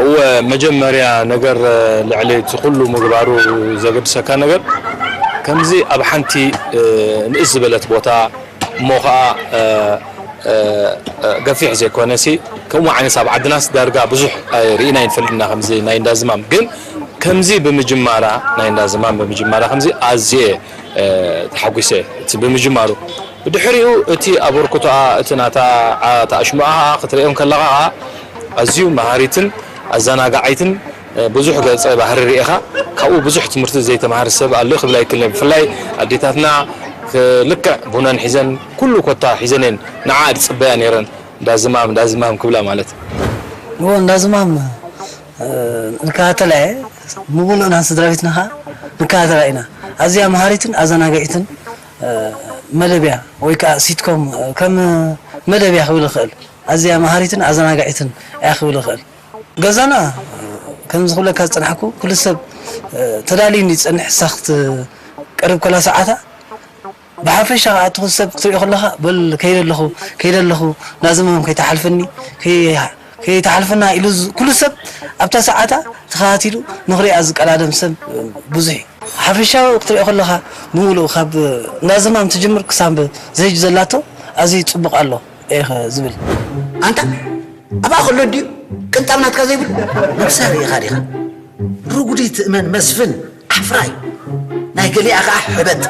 እወ፣ መጀመርያ ነገር፣ ልዕሊ እቲ ኩሉ ምግባሩ ዘገድሰካ ነገር፣ ከምዚ ኣብ ሓንቲ፣ እ፣ ንእስ ዝበለት ቦታ፣ እሞ ኸዓ፣ እ፣ እ፣ እ፣ ገፊሕ ዘይኮነሲ፣ ከምኡ ዓይነት ኣብ ዓድናስ ዳርጋ ብዙሕ፣ እ፣ ርኢና ኣይንፈልጥና፣ ከምዚ ናይ እንዳ ዝማም። ግን ከምዚ ብምጅማራ፣ ናይ እንዳ ዝማም ብምጅማራ፣ ከምዚ ኣዝየ፣ እ፣ ተሓጒሰ፣ እቲ ብምጅማሩ። ብድሕሪኡ እቲ ኣበርክቶኣ፣ እቲ ናታ፣ ዓ-፣ ኣሽሙኣ ኸዓ ክትርእዮም ከለኻ ኸዓ ኣዝዩ መሃሪትን ኣዘናጋዓይትን፣ እ፣ ብዙሕ ገጸ ባህሪ ርኢኻ፣ ካብኡ ብዙሕ ትምህርቲ ዘይተማሃረ ሰብ ኣሎ ክብል ኣይክእልን። ብፍላይ ኣዴታትና ክ-፣ ልክዕ ቡነን ሒዘን፣ ኩሉ ኮታ ሒዘን እየን ንዓ ዝጽበያ ነይረን። እንዳ ዝማም፣ እንዳ ዝማም ክብላ ማለት። እዎ፣ እንዳ ዝማም፣ እ፣ ንከታተላ እየ። ምሉእ ናን ስድራ ቤትና ኸዓ ንከታተላ ኢና። ኣዝያ መሃሪትን ኣዘናጋዒትን፣ እ፣ መደብ እያ፣ ወይ ከዓ ሲትኮም፣ እ፣ ከም መደብ እያ ክብል እኽእል። ኣዝያ መሃሪትን ኣዘናጋዒትን እያ ክብል እኽእል። ገዛና፣ እ፣ ከምዚ ክብለካ ዝጸናሕኩ፣ ኩሉ ሰብ፣ እ፣ ተዳልዩ እዩ ዝጸንሕ። እሳ ክትቀርብ ከላ ሰዓታ፣ ብሓፈሻ ኸዓ እቲ ሰብ ክትሪኦ ከለኻ፣ በል ከይደ ኣለኹ፣ ከይደ ኣለኹ፣ ናዚ መም ከይተሓልፈኒ፣ ከይ-፣ ከይተሓልፈና ኢሉ ዝ-፣ ኩሉ ሰብ ኣብታ ሰዓታ ተኸታቲሉ ንኽሪኣ ዝቀዳደም ሰብ ብዙሕ እዩ። ሓፈሻዊ ክትሪኦ ከለኻ፣ ብምሉኡ ካብ ናዚ ማም ትጅምር ክሳብ ዘጅ ዘላቶ ኣዝዩ ጽቡቕ ኣሎ እየ ዝብል። ኣንታ ኣብኣ ከሎ ድዩ ቅንጣብ ናትካ ዘይብሉ? ነብሳ ርኢኻ ዲኻ? ርጉዲ ትእመን መስፍን ኣፍራይ፣ ናይ ገሊኣ ኸዓ ሕበጥ።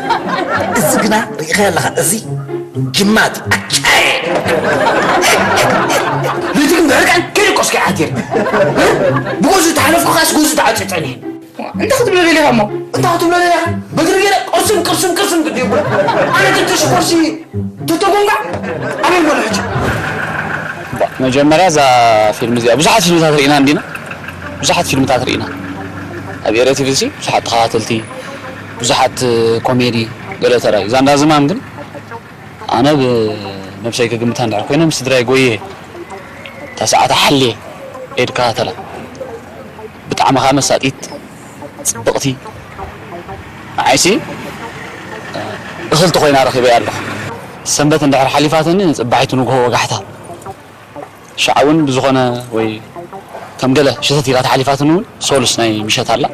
እዚ ግና ርኢኻ ኣለኻ፣ እዚ ጅማት ኣቻየ። ለይቲ ግን ብዕርቃን ከይደቆስካ እየ ሓቲር። ብጎዙ ተሓለፍኩ ኸዓስ ጎዙ ተዓፂፀን እየ። እንታይ ክትብሎ ደሊኻ እሞ? እንታይ ክትብሎ ደሊኻ? በትሪ ገለ ቅርስም፣ ቅርስም፣ ቅርስም ግዲ ይብሎ። ኣነ ትንተሽ ኮርሲ ተተጎንጋ ኣበይ በሎ ሕጂ? መጀመርያ እዛ ፊልም እዚኣ፣ ብዙሓት ፊልምታት ርኢና እንዲና፣ ብዙሓት ፊልምታት ርኢና። ኣብ ኤረ ቲቪ ሲ ብዙሓት ተኸታተልቲ፣ ብዙሓት ኮሜዲ ገለ ተራእዩ። እዛ እንዳ ዝማም ግን ኣነ ብነብሰይ ክግምታ እንድሕር ኮይነ ምስ ስድራይ ጎየ፣ እታ ሰዓታ ሓልየ እየ ድከታተላ። ብጣዕሚ ከኣ መሳጢት፣ ጽብቕቲ። ንዓይሲ እኽልቲ ኮይና ረኺበያ ኣለኹ። ሰንበት እንድሕር ሓሊፋትኒ ንጽባሒቱ ንግሆ ወጋሕታ። ሽዓ እውን ብዝኾነ ወይ ከም ገለ ሸተት ኢላ ተሓሊፋትኒ እውን ሶሉስ ናይ ምሸት ኣላ።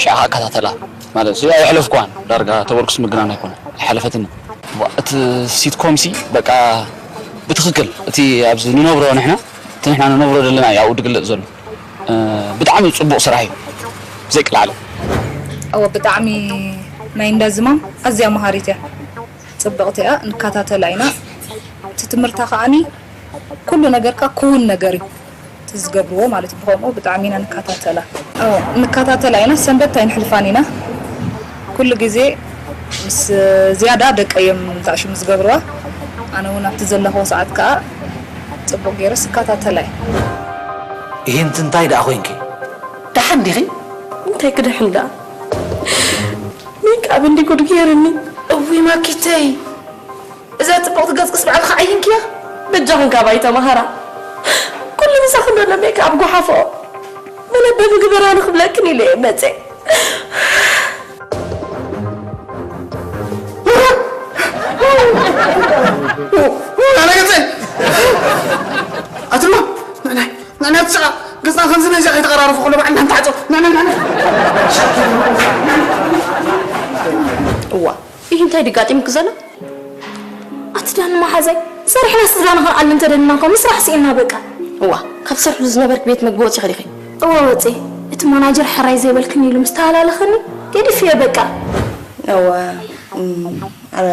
ሽዓ ከኣ እከታተላ ማለት እዩ። ኣየሕለፍኩዋን ዳርጋ ተበርክስ ምግናን ኣይኮነን። ኣይሓለፈትኒ። እቲ ሲትኮም ሲ በቃ ብትኽክል እቲ ኣብዚ ንነብሮ ንሕና፣ እቲ ንሕና ንነብሮ ዘለና እዩ ኣብኡ ዝግለጽ ዘሎ። እ፣ ብጣዕሚ ጽቡቕ ስራሕ እዩ። ብዘይቅልዓለም። እወ፣ ብጣዕሚ ናይ እንዳ ዝማም ኣዝያ መሃሪት እያ። ጽብቕቲ እያ፣ ንከታተላ ኢና። እቲ ትምህርታ ከኣኒ ኩሉ ነገርካ ክውን ነገር እዩ። እቲ ዝገብርዎ ማለት እዩ። ብኸምኡ ብጣዕሚ ኢና ንከታተላ። እወ፣ ንከታተላ ኢና፣ ሰንበት ኣይንሕልፋን ኢና። ኩሉ ግዜ ምስ ዝያዳ ደቀይ እዮም እታ ሽም ዝገብርዋ። ኣነ እውን ኣብቲ ዘለኽዎ ሰዓት ከኣ ጽቡቕ ገይረስ እከታተላ እየ። ይሄን እንታይ ደኣ ኮይንኪ? ደሓን ዲኺ? እንታይ ክድሕን ደኣ? ሜክኣፕ እንዲ ጉድ ገይርኒ። እውይ ማኪተይ፣ እዛ ጽብቕቲ ገጽክስ ባዕልኻ ዓይንክያ? በጃኽን ካባይ ተማሃራ። ኩሉ ምሳኽን ዘሎ ሜክኣፕ ጓሓፎ። መለበሚ ግበራ ንኽብለክን ኢለ እየ መጸ። ኣነ ገጸይ! ኣትማ! ንዕናይ! ንዕናይ ትስዓ! ገጽና ከምዚ ነዚኣ ከይተቐራረፉ ከሎ ባዕልና ንተዓጾ! ንዕናይ! ንዕናይ! እዋ፣ ይህ እንታይ ድጋጢምክ ዘሎ? ኣቲ ዳኒ መሓዛይ፣ ሰሪሕና ስድራና ክንዓሊ እንተደሊና እኮ ምስራሕ ስኢንና በቃ። እዋ፣ ካብ ትሰርሕሉ ዝነበርክ ቤት መግቢ ወጺኺ ዲኺ? እወ ወጺኤ። እቲ ማናጀር ሕራይ ዘይበልክኒ ኢሉ ምስ ተሃላለኸኒ ገዲፈዮ በቃ። እወ፣ እም፣ ኣረ፣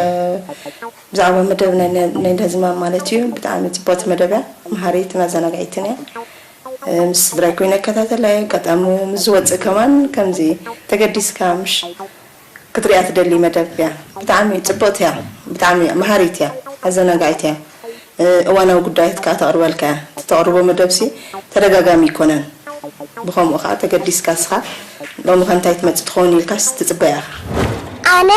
ብዛዕባ መደብ ናይ፣ ናይ፣ ናይ እንዳ ዝማም ማለት እዩ። ብጣዕሚ ጽብቕቲ መደብ እያ። መሃሪትን ኣዘናጋዒትን እያ። እ፣ ምስ ስድራይ ኮይነ እከታተላ እየ። ኣጋጣሚ ምስ ዝወጽእ ከማን ከምዚ ተገዲስካ ምሽ ክትሪኣ ትደሊ መደብ እያ። ብጣዕሚ ጽብቕቲ እያ። ብጣዕሚ መሃሪት እያ። ኣዘናጋዒት እያ። እ፣ እዋናዊ ጉዳያት ከኣ ተቕርበልካ እያ። እቲ ተቕርቦ መደብሲ ተደጋጋሚ ኣይኮነን። ብኸምኡ ከኣ ተገዲስካ እስኻ ሎሚ ከ እንታይ ትመጽእ ትኸውን ኢልካስ ትጽበ ኢኻ። ኣነ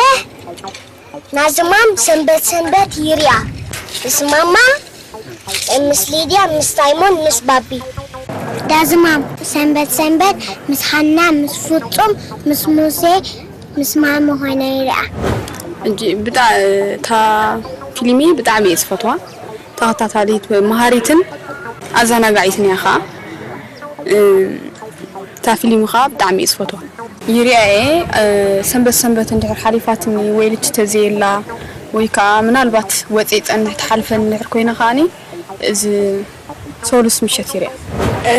ናዝማም ሰንበት ሰንበት ይርኣ። ምስ ማማ፣ ምስ ሊድያ፣ ምስ ሳይሞን፣ ምስ ባቢ። ዳዝማም ሰንበት ሰንበት ምስ ሃና፣ ምስ ፍጹም፣ ምስ ሙሴ፣ ምስ ማሚ ኮይና ይርኣ። እንጂ ብጣ-፣ እታ ፊልሚ ብጣዕሚ እየ ዝፈትዋ። ተኸታታሊት፣ መሃሪትን ኣዘናጋዒትን እያ ኸዓ። እ፣ እታ ፊልም ኸዓ ብጣዕሚ እየ ዝፈትዋ። ይሪኣ እየ፣ እ፣ ሰንበት ሰንበት እንድሕር ሓሊፋትኒ ወይ ልቺ ተዘየላ ወይ ከዓ ምናልባት ወፂአ ይፀንሕ ትሓልፈኒ እንድሕር ኮይና ከዓኒ እዚ ሶሉስ ምሸት ይሪኣ። እ፣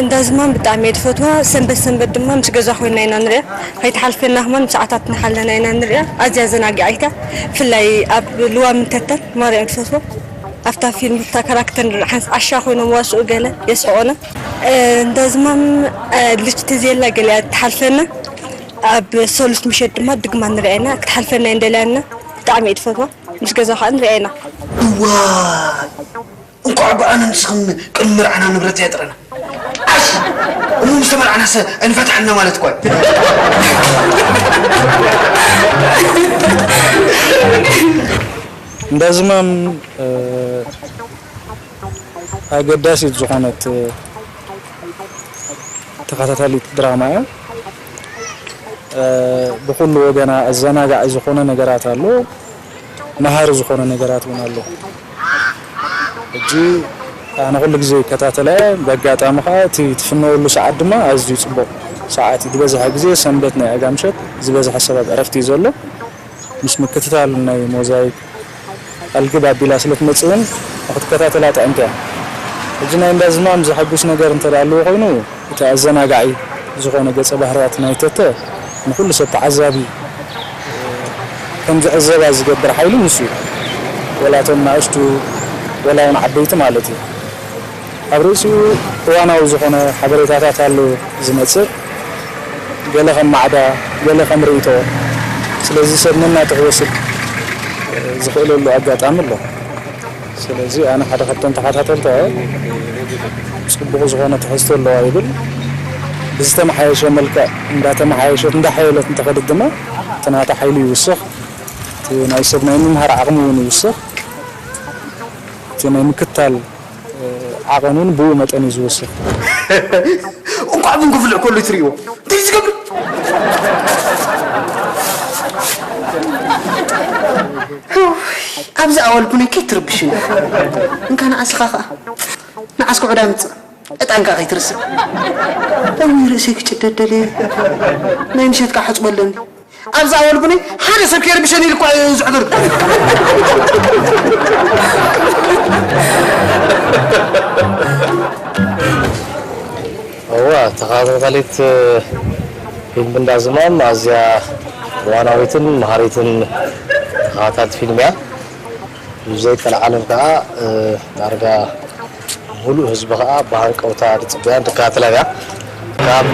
እንዳ ዝማም ብጣዕሚ እየ ዝፈትዋ። ሰንበት ሰንበት ድማ ምስ ገዛ ኮይና ኢና ንሪኣ። ከይትሓልፈና ከማን ሰዓታት እናሓለና ኢና ንሪኣ። ኣዝያ ኣዘናጋዒት እያ። ብፍላይ ኣብ ልዋም እንተተን ማርያም ዝፈትዋ። ኣብታ ፊልም እታ ካራክተር ንርኢ ሓንስ ዓሻ ኮይኖም ዋስኡ ገለ የስሕቆና። እ፣ እንዳ ዝማም፣ እ፣ ልጅ ተዘየላ ገለ እያ ትሓልፈና። ኣብ ሶሉስ ምሸት ድማ ድግማ ንሪኣ ኢና። ክትሓልፈና እየ እንደልያና። ብጣዕሚ እየ ትፈትዋ። ምስ ገዛ ከዓ ንሪኣ ኢና። እዋይ! እንኳዕ ብኣነ ንስኽን ቅድሚ መርዓና ንብረት የጥረና። ዓሽ! እሞ ምስ ተመርዓናስ እንፈትሓልና ማለት እኮ እዩ። እንዳ ዝማም፣ እ፣ ኣገዳሲት ዝኾነት ተኸታታሊት ድራማ እያ። እ፣ ብኹሉ ወገና ኣዘናጋዒ ዝኾነ ነገራት ኣሎ፣ መሃሪ ዝኾነ ነገራት እውን ኣሎ። ሕጂ ኣነ ኩሉ ግዜ ይከታተላ እየ። ብኣጋጣሚ ኸዓ እቲ ትፍነወሉ ሰዓት ድማ ኣዝዩ ጽቡቕ ሰዓት እዩ። ዝበዝሐ ግዜ ሰንበት ናይ ዕጋ ምሸት ዝበዝሐ ሰብ ኣብ ዕረፍቲ እዩ ዘሎ። ምስ ምክትታል ናይ ሞዛይክ ኣልግብ ኣቢላ ስለ ትመጽእ እውን ንኽትከታተላ ጥዕምቲ እያ። ሕጂ ናይ እንዳ ዝማም ዘሐጉስ ነገር እንተ ደኣ ኣለዎ ኮይኑ፣ እቲ ኣዘናጋዒ ዝኾነ ገጸ ባህርያት ናይ ተተ ንኹሉ ሰብ ተዓዛቢ ከም ዝዕዘባ ዝገብር ሓይሊ ንሱ እዩ። ወላ እቶም ናእሽቱ፣ ወላ እውን ዓበይቲ ማለት እዩ። ኣብ ርእሲኡ እዋናዊ ዝኾነ ሓበሬታታት ኣሎ ዝመጽእ፣ ገለ ከም ማዕዳ፣ ገለ ከም ርእይቶ። ስለዚ ሰብ ነናቱ ክወስድ ዝኽእለሉ ኣጋጣሚ ኣሎ። ስለዚ ኣነ ሓደ ካብቶም ተኸታተልቲ እየ። ጽቡቕ ዝኾነ ትሕዝቶ ኣለዋ ይብል። ብዝተመሓየሸ መልክዕ እንዳተመሓየሸት እንዳሓየለት እንተኸደት ድማ እቲ ናታ ሓይሊ ይውስኽ፣ እቲ ናይ ሰብ ናይ ምምሃር ዓቕሚ እውን ይውስኽ፣ እቲ ናይ ምክታል ዓቐን እውን ብኡ መጠን እዩ ዝወስኽ። እንኳዕ ቡን ክፍልሕ ከሎ ትርእይዎ። እንታይ ዝገብር? ኣብዚ ኣዋል ቡነይ ከይትርብሽኒ። እንካ ንዓስኻ ኸኣ። ንዓስኩ ዕዳ ምጽእ። ዕጣንካ ከይትርስዕ። እውይ ርእሰይ ክጭደደል እየ። ናይ ምሸት ከኣ ሕጽቦ ኣለኒ። ኣብዚ ኣዋል ቡነይ ሓደ ሰብ ከይርብሸኒ ኢሉ እኳ እዩ ዝሕብር። እወ፣ ተኸታታሊት ፊልም እንዳ ዝማም ኣዝያ እዋናዊትን መሃሪትን ተኸታታሊት ፊልም እያ። ብዘይቀልዓለም ከኣ፣ እ፣ ዳርጋ ሙሉእ ህዝቢ ከኣ ብሃንቀውታ ዝጽበያን ዝከታተላን እያ። ካብ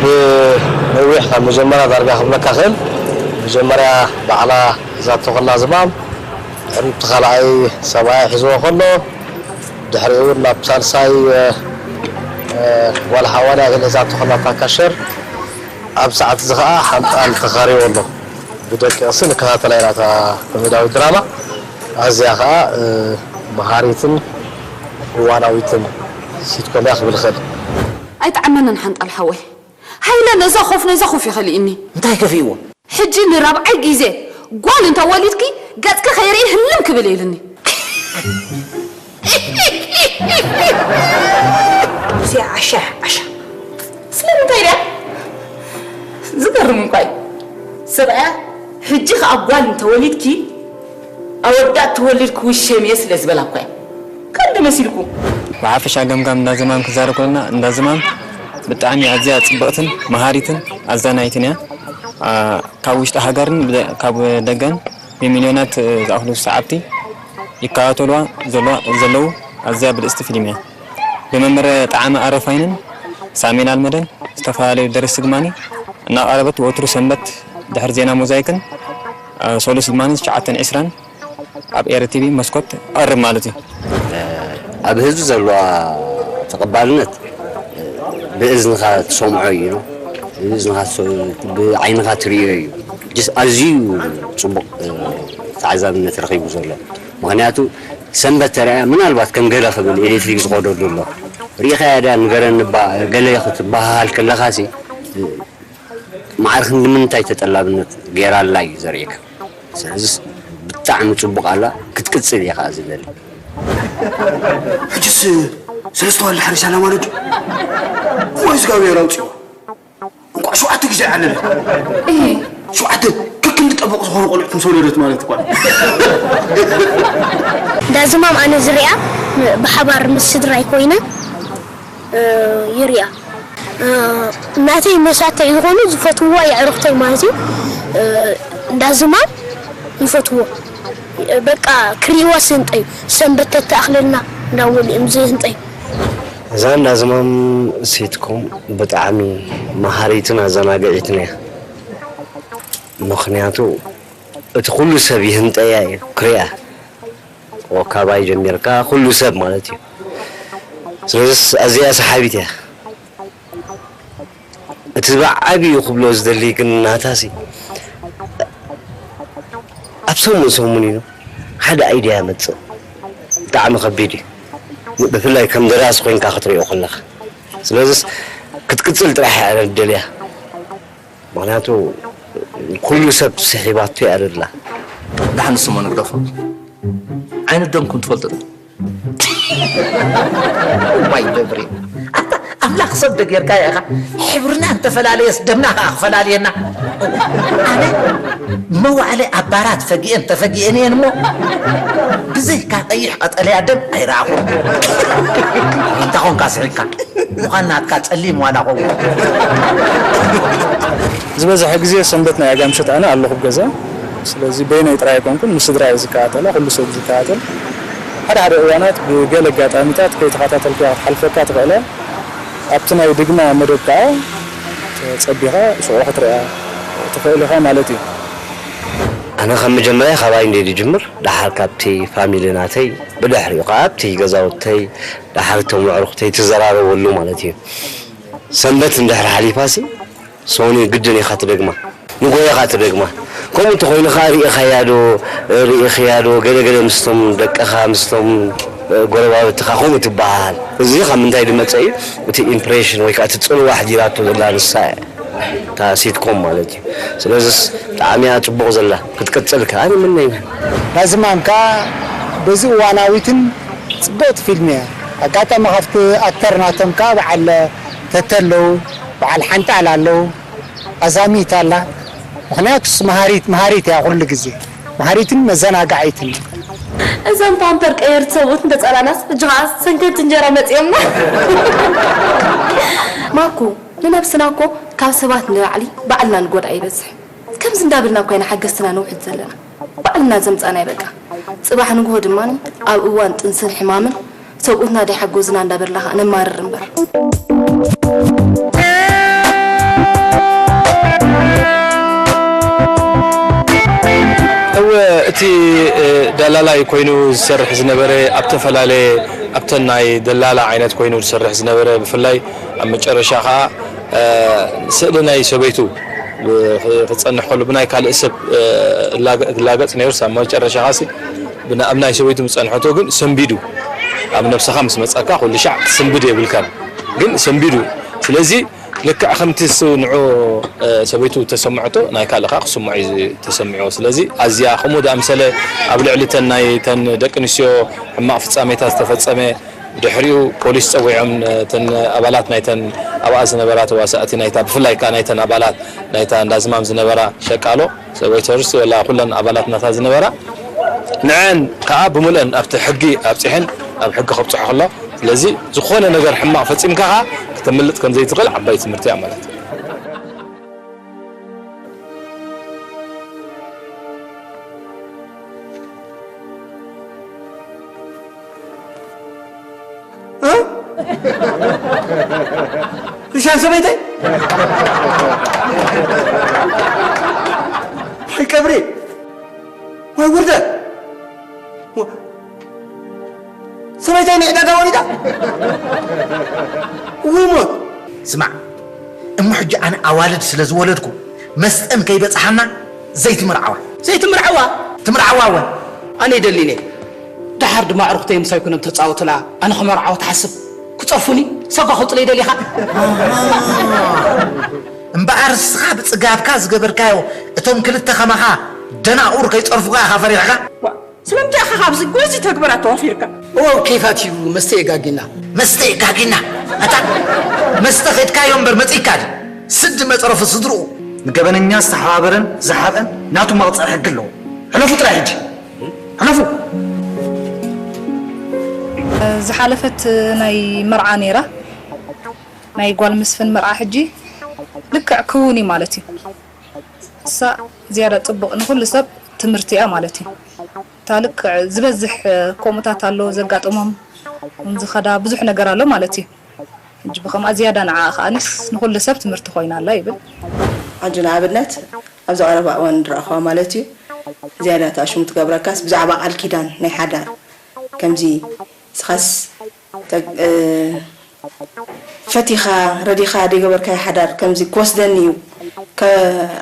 ነዊሕ፣ ካብ መጀመርያ ዳርጋ ክብለካ ክእል፣ መጀመርያ ባዕላ ሒዛቶ ከላ ዝማም፣ ድሕሪኡ እቲ ካልኣይ ሰብኣያ ሒዝዎ ከሎ፣ ድሕሪኡ እውን ናብ ሳልሳይ፣ እ፣ እ፣ ጓል ሓዋርያ ገለ ሒዛቶ ከላ እታ ካሸር፣ ኣብ ሰዓት እዚ ከኣ ሓንጣል ተኻርይዎ ኣሎ። ብደቂቕሲ ንከታተላ ኢና እታ ኮሜድያዊት ድራማ። ኣዝያ ከኣ፣ እ፣ መሃሪትን እዋናዊትን ሲትኮም እያ ክብል እኽእል። ኣይጠዓመንን ሓንጣል ሓወይ። ሃይለ ነዛ ኮፍ ነዛ ኮፍ እዩ ከሊእኒ። እንታይ ከፊእዎ? ሕጂ ንራብዓይ ግዜ ጓል እንተ ወሊድኪ ገጽኪ ከይርኢ ህልም ክብል እየ ኢልኒ። እዚኣ ዓሻ፣ ዓሻ። ስለምንታይ ድያ? ዝገርም እኳ እዩ። ሰብኣያ፣ ሕጂ ኸኣ ጓል እንተወሊድኪ፣ ኣወዳት ትወልድ ክውሸም እየ ስለ ዝበላ እኳ እዩ። ቀልዲ መሲልኩ። ብሓፈሻ ገምጋም እንዳ ዝማም ክዛረብ ከለና፣ እንዳ ዝማም ብጣዕሚ ኣዝያ ጽብቕትን መሃሪትን ኣዛናይትን እያ። ኣ፣ ካብ ውሽጢ ሃገርን ብደ-፣ ካብ ደገን ብሚልዮናት ዝኣኽሉ ሰዓብቲ ይከታተልዋ ዘለዋ-፣ ዘለዉ ኣዝያ ብልጽቲ ፊልም እያ። ብመምህር ጠዓመ ኣረፋይንን ሳሜን ኣልመደን ዝተፈላለዩ ደረስቲ ድማኒ እናቐረበት ወትሩ ሰንበት ድሕሪ ዜና ሞዛይክን፣ እ፣ ሰሉስ ድማኒ ትሽዓተን ዕስራን ኣብ ኤረ ቲቪ መስኮት ትቐርብ ማለት እዩ። ኣብ ህዝቢ ዘለዋ ተቐባልነት ብእዝንኻ ትሰምዖ እዩ፣ ብእዝንኻ ትሰ-፣ ብዓይንኻ ትርእዮ እዩ። ጅስ ኣዝዩ ጽቡቕ፣ እ፣ ተዓዛብነት ረኺቡ ዘሎ። ምኽንያቱ ሰንበት ተሪኣ ምናልባት ከም ገለ ክብል ኤሌክትሪክ ዝኸደሉ ኣሎ። ርኢኻያ ድያ ንገረኒ እባ ገለ ክትበሃሃል ከለኻሲ ማዕረ ክንዲ ምንታይ ተጠላብነት ገይራላ እዩ ዘርእየካ። ስለዚስ ብጣዕሚ ጽቡቕ ኣላ፣ ክትቅጽል እየ ከኣ ዝደሊ። ሕጅስ ሰለስተ ዋልዳ ሓሪሳላ ማለት ድዩ? እሞ እግዚኣብሔር ኣውፅዋ። እንኳዕ ሸውዓተ ግዜ ይዓለለ። እህ፣ ሸውዓተ ከክንዲ ጠበቕ ዝኾኑ ቆልዑት ምስ ወለደት ማለት እኳ። ዳዝማም ኣነ ዝሪኣ ብሓባር ምስ ስድራይ ኮይነ፣ እ፣ ይሪኣ። እ፣ ናተይ መሳተይ ዝኾኑ ዝፈትውዋ የዕሩኽተይ ማለት እዩ። እ፣ ዳዝማም ይፈትዎ። በቃ ክሪእዋ ስህንጠዩ። ሰንበት ተተኣኽለልና እንዳበሉ እዮም ዝህንጠዩ። እዛ እንዳ ዝማም ሲትኮም ብጣዕሚ መሃሪትን ኣዘናግዒትን እያ። ምኽንያቱ እቲ ኩሉ ሰብ ይህንጠያ እዩ ክሪኣ። ካባይ ጀሚርካ ኩሉ ሰብ ማለት እዩ። ስለዚስ ኣዝያ ሰሓቢት እያ። እቲ ብዓብዩ ክብሎ ዝደሊ ግን ናታሲ ኣብ ሰሙን ሰሙን ኢሉ ሓደ ኣይድያ መጽእ ብጣዕሚ ከቢድ እዩ። ብፍላይ ከም ደራሲ ኮይንካ ክትሪኦ ከለኻ። ስለዚስ ክትቅጽል ጥራሕ እያ ደልያ። ምኽንያቱ ኩሉ ሰብ ስሒባቶ እያ ደላ። ደሓን ንስሞ ንግደፎ። ዓይነት ደምኩም ትፈልጡ ዶ? ዋይ ደብሪ፣ ኣታ ኣምላኽ ሰብ ዶ ጌርካ ኢኻ? ሕብርና እንተፈላለየስ ደምና ከኣ ክፈላልየና። ኣነ መዋዕለ ኣብ ባራት ፈጊኤን ተፈጊኤን እየን እሞ፣ ብዘይካ ቀይሕ ቀጠልያ ደም ኣይረኣኹን። እንታይ ኾንካ ስሒቕካ? ምዃን ናትካ ጸሊም ዋላ ኾንኩ። ዝበዝሐ ግዜ ሰንበት ናይ ኣጋ ምሸት ኣነ ኣለኹ ኣብ ገዛ። ስለዚ በይነይ ጥራይ ኣይኮንኩን፣ ምስ ስድራ እየ ዝከታተላ፣ ኩሉ ሰብ ዝከታተል። ሓደ ሓደ እዋናት ብገለ ኣጋጣሚታት ከይተኸታተልካያ ክትሓልፈካ ትኽእላ። ኣብቲ ናይ ድግማ መደብ ከኣ ጸቢኻ ሽዑ ክትሪኣ ትኽእል ኢኻ ማለት እዩ። ኣነ ካብ መጀመርያ ካባይ እንደ ዝጅምር፣ ደሓር ካብቲ ፋሚሊ ናተይ፣ ብድሕሪኡ ከኣ ኣብቲ ገዛውተይ፣ ደሓር እቶም ኣዕሩኽተይ ትዘራረበሉ ማለት እዩ። ሰንበት እንድሕር ሓሊፋሲ፣ ሶኒ ግድን ኢኻ ትደግማ። ንጎ ኢኻ ትደግማ። ከምኡ እንተኾይኑ ኸኣ ርኢኻያ ዶ፣ ርኢኽያ ዶ፣ ገለ ገለ ምስቶም ደቅኻ፣ ምስቶም፣ እ፣ ጎረባብትኻ ከምኡ ትበሃል። እዚ ካብ ምንታይ ዝመጸ እዩ? እቲ ኢምፕሬሽን ወይ ከኣ እቲ ጽልዋ ኣሕዲራቶ ዘላ ንሳ እያ። እታ ሲትኮም ማለት እዩ። ስለዚስ ብጣዕሚ እያ ጽቡቕ ዘላ። ክትቅጽል ከኣ ንምነያ። ናዝማም ከኣ በዚ እዋናዊትን ጽብቕቲ ፊልም እያ። ኣጋጣሚ ካብቲ ኣክተር ናቶም ከኣ በዓል ተተ ኣለዉ፣ በዓል ሓንጣል ኣለዉ። ኣዛሚት ኣላ። ምኽንያቱስ መሃሪት፣ መሃሪት እያ ኩሉ ግዜ። መሃሪትን መዘናጋዒትን። እዞም ፓምፐር ቀየርቲ ሰብኡት እንተጸላናስ፣ ሕጂ ኸኣ ሰንከልቲ እንጀራ መጺኦምና። ማኩ፣ ንነብስና እኮ ካብ ሰባት ንላዕሊ ባዕልና ንጎድኣ ይበዝሕ። ከምዚ እንዳበልና እኳ ኢና ሓገዝትና ነውሕድ ዘለና። ባዕልና ዘምጻናዮ በቃ። ጽባሕ ንግሆ ድማ ኣብ እዋን ጥንስን ሕማምን ሰብኡትና ደይሓጎዝና እንዳበልና ኸኣ ነማርር እምበር። እወ፣ እቲ፣ እ፣ ደላላይ ኮይኑ ዝሰርሕ ዝነበረ ኣብ ተፈላለየ፣ ኣብተን ናይ ደላላ ዓይነት ኮይኑ ዝሰርሕ ዝነበረ፣ ብፍላይ ኣብ መጨረሻ ኸኣ፣ እ፣ ስእሊ ናይ ሰበይቱ ብ-፣ ክጸንሕ ከሎ ብናይ ካልእ ሰብ፣ እ፣ እላገ-፣ ክላገጽ ነይሩስ ኣብ መጨረሻ ኸኣሲ ብና-፣ ኣብ ናይ ሰበይቱ ምስ ጸንሐቶ ግን ሰንቢዱ። ኣብ ነብስኻ ምስ መጸካ ኩሉ ሻዕ ክትስንብድ የብልካን። ግን ሰንቢዱ። ስለዚ ልክዕ ከምቲ እሱ ንዑ፣ እ፣ ሰበይቱ ተሰምዐቶ፣ ናይ ካልእ ኸኣ ክስምዖ እዩ ተሰሚዕዎ። ስለዚ ኣዝያ ከምኡ ዝኣምሰለ ኣብ ልዕሊ እተን ናይ እተን ደቂ ኣንስትዮ ሕማቕ ፍጻሜታት ዝተፈጸመ፣ ድሕሪኡ ፖሊስ ጸዊዖም፣ እተን ኣባላት ናይተን ኣብኣ ዝነበራ ተዋሳእቲ ናይታ፣ ብፍላይ ከኣ ናይተን ኣባላት ናይታ እንዳ ዝማም ዝነበራ ሸቃሎ፣ ወይተርስ ወላ ኩለን ኣባላት ናታ ዝነበራ፣ ንዐን ከኣ ብምልአን ኣብቲ ሕጊ ኣብጺሐን ኣብ ሕጊ ከብጽሖ ከሎ፣ ስለዚ ዝኾነ ነገር ሕማቕ ፈጺምካ ከኣ ክተምልጥ ከም ዘይትኽእል ዓባይ ትምህርቲ እያ ማለት እዩ። እ? ክሻን ሰበይተይ? ወይ ቀብሪ፣ ወይ ውርደት። ሰበይተይ ንዕዳጋ ወሪዳ? ወይ ሞት። ስማዕ፣ እሞ ሕጂ ኣነ ኣዋልድ ስለ ዝወለድኩ፣ መስጠን ከይበጽሓና ዘይትምርዓዋ። ዘይትምርዓዋ? ትምርዓዋ ወ ኣነ ይደሊኒ። ደሓር ድማ ኣዕሩኽተይ ምሳይ ኮይኖም ተጻወቱላ። ኣነ ክመርዓዋ ትሓስብ? ክጸርፉኒ? ሰጓ ከውጽለይ ደሊኻ? እምበኣር እስኻ ብጽጋብካ ዝገበርካዮ እቶም ክልተ ከማኻ ደናቑር ከይጸርፉኻ ኢኻ ፈሪሕካ? ዋ፣ ስለምንታይ ኢኻ ካብዚ ጎዚ ተግባራት ተዋፊርካ? እወ፣ ኬፋት እዩ፣ መስተ የጋጊና። መስተ የጋጊና? ኣታ መስተ ከድካዮ እምበር መጺእካ ድዩ? ስዲ መጽረፊ ስድርኡ። ንገበነኛ ዝተሓባበረን ዝሓብአን ናቱ መቕጻዒ ሕጊ ኣለዎ። ሕለፉ ጥራይ ሕጂ። ሕለፉ። ዝሓለፈት ናይ መርዓ ነይራ፣ ናይ ጓል መስፍን መርዓ ሕጂ ልክዕ ክውን እዩ ማለት እዩ። እሳ ዝያዳ ጽቡቕ ንኹሉ ሰብ ትምህርቲ እያ ማለት እዩ። እታ ልክዕ ዝበዝሕ ከምኡታት ኣሎ ዘጋጥሞም ዝኸዳ ብዙሕ ነገር ኣሎ ማለት እዩ። ሕጂ ብኸምኣ ዝያዳ ንዓኣ ከኣኒስ ንኹሉ ሰብ ትምህርቲ ኮይና ኣላ ይብል። ሕጂ ንኣብነት ኣብዚ ቀረባ እዋን ዝረኣኹዋ ማለት እዩ ዝያዳ እታ ሽሙ ትገብረካስ ብዛዕባ ቃል ኪዳን ናይ ሓዳር ከምዚ ንስኻስ ተ- እ፣ ፈቲኻ ረዲኻ ዘይገበርካዮ ሓዳር ከምዚ ክወስደኒ እዩ ከ-